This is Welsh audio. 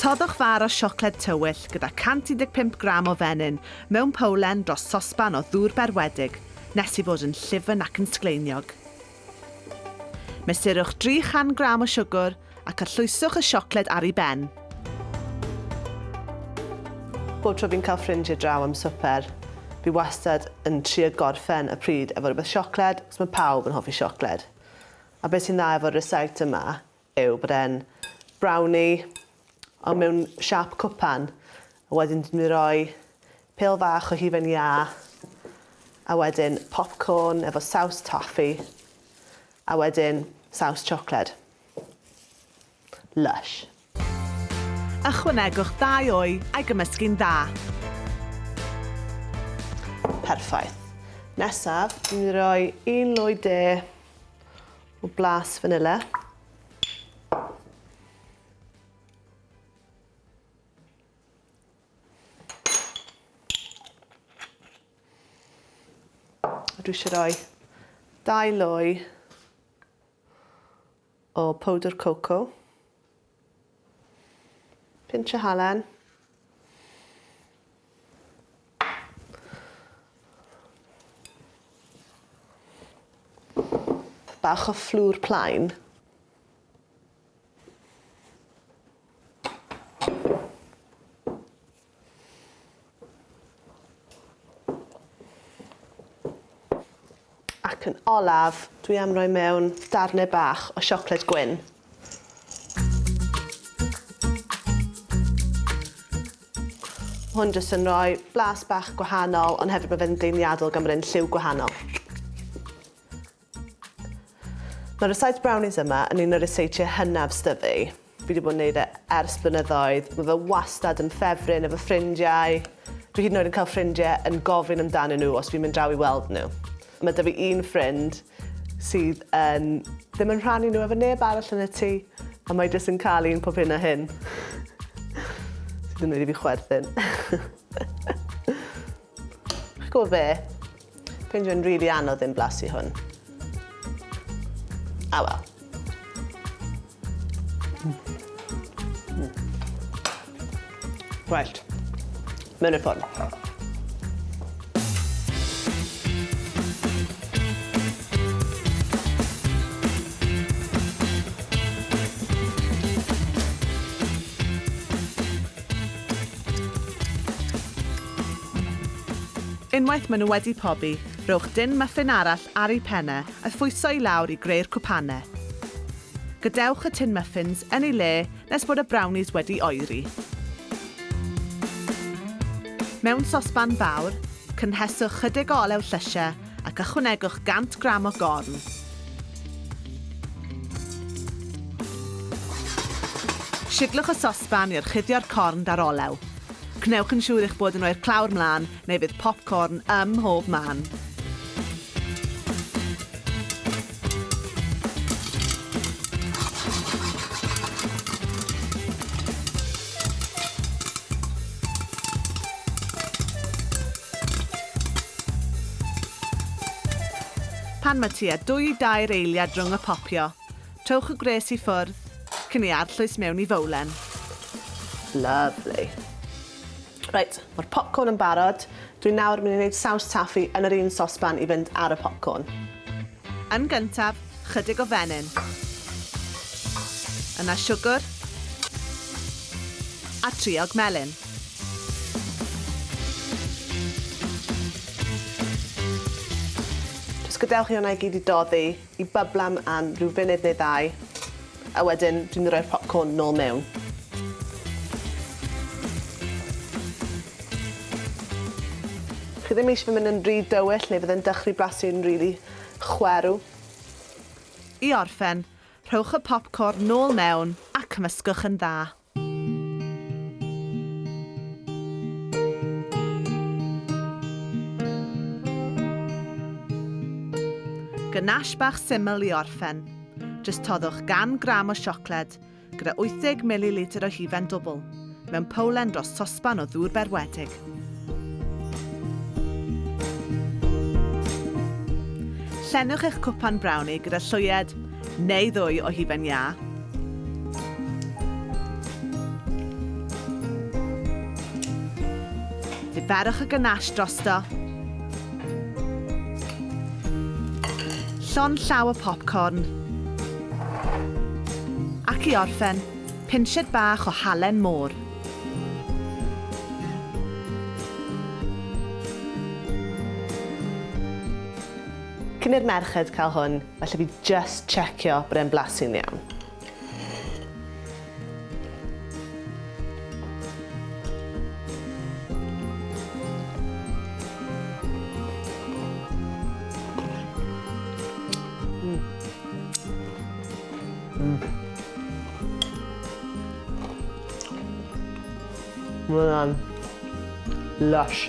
Toddwch far o siocled tywyll gyda 115 gram o fenyn mewn powlen dros sosban o ddŵr berwedig nes ei fod yn llyfn ac yn sgleiniog. Mesurwch 300 gram o siwgr ac arllwyswch y siocled ar ei ben. Bob tro fi'n cael ffrindiau draw am swper, fi wastad yn trio gorffen y pryd efo rhywbeth siocled, 'cos mae pawb yn hoffi siocled. A beth sy'n dda efo'r rysáit yma yw bod e'n brownie, ond mewn siâp cwpan. A wedyn dwi'n mynd i roi pêl fach o hufen iâ, a wedyn popcorn efo saws toffee, a wedyn saws siocled. Lush. Ychwanegwch ddau wy a'i gymysgu'n dda. Perffaith. Nesaf, dwi'n mynd i roi un lwy de o blas fanila. A dwi eisiau rhoi dau lwy o powdr coco, pinch o halen, bach o fflwr plaen, Ac yn olaf, dwi am roi mewn darnau bach o siocled gwyn. Hwn jyst yn rhoi blas bach gwahanol, ond hefyd mae fe'n deimliadol gan bod e'n lliw gwahanol. Mae'r rysáit brownies yma yn un o'r ryseitiau hynaf s'da fi. Fi 'di bod yn neud e ers blynyddoedd. Mae fe wastad yn ffefryn efo ffrindiau. Dwi hyd yn oed yn cael ffrindiau yn gofyn amdanyn nhw os fi'n mynd draw i weld nhw. Mae 'da fi un ffrind sydd yn ddim yn rhannu nhw efo neb arall yn y tŷ a mae jyst yn cael un pob hyn a hyn. Sydd yn neud i fi chwerthin. Chi'n gwybod be? Ffeindio fe'n rili anodd ddim blasu hwn. A wel. Mm. Mm. Reit. Mewn i'r ffwrn. Unwaith maen nhw wedi pobi, rhowch dun muffin arall ar eu pennau a phwyso i lawr i greu'r cwpanau. Gadewch y tin muffins yn ei le nes bod y brownies wedi oeri. Mewn sosban fawr, cynheswch chydig o olew llysiau ac ychwanegwch 100 gram o gorn. Siglwch y sosban i orchuddio'r corn 'da'r olew. Gwnewch yn siŵr eich bod yn rhoi'r clawr mlaen neu fydd popcorn ym mhob man. Pan mae tua dwy i dair eiliad rhwng y popio, trowch y gwres i ffwrdd, cyn ei arllwys mewn i fowlen. Lovely. Reit, mae'r popcorn yn barod. Dwi nawr yn mynd i wneud saws taffi yn yr un sosban i fynd ar y popcorn. Yn gyntaf, chydig o fenyn. Yna siwgr a triog melyn. Jyst gadewch i hwnna i gyd i doddi, i byblam am ryw funud neu ddau, a wedyn dwi'n mynd i roi'r popcorn nôl mewn. Chi ddim eisiau fe mynd yn rhy dywyll neu fydd e'n dechrau blasu'n rili chwerw. I orffen, rhowch y popcorn nôl mewn a cymysgwch yn dda. Ganache bach syml i orffen. Jyst toddwch gan gram o siocled gyda 80 mililitr o hufen dwbl, mewn powlen dros sosban o ddŵr berwedig. Llenwch eich cwpan brownie gyda llwyed neu ddwy o hufen iâ. Diferwch y ganache drosto. Llond llaw o popcorn. Ac i orffen, pinsied bach o halen môr. Cyn i'r merched cael hwn, falle fi just checio bod e'n blasu'n iawn. Mae hwnna'n lush.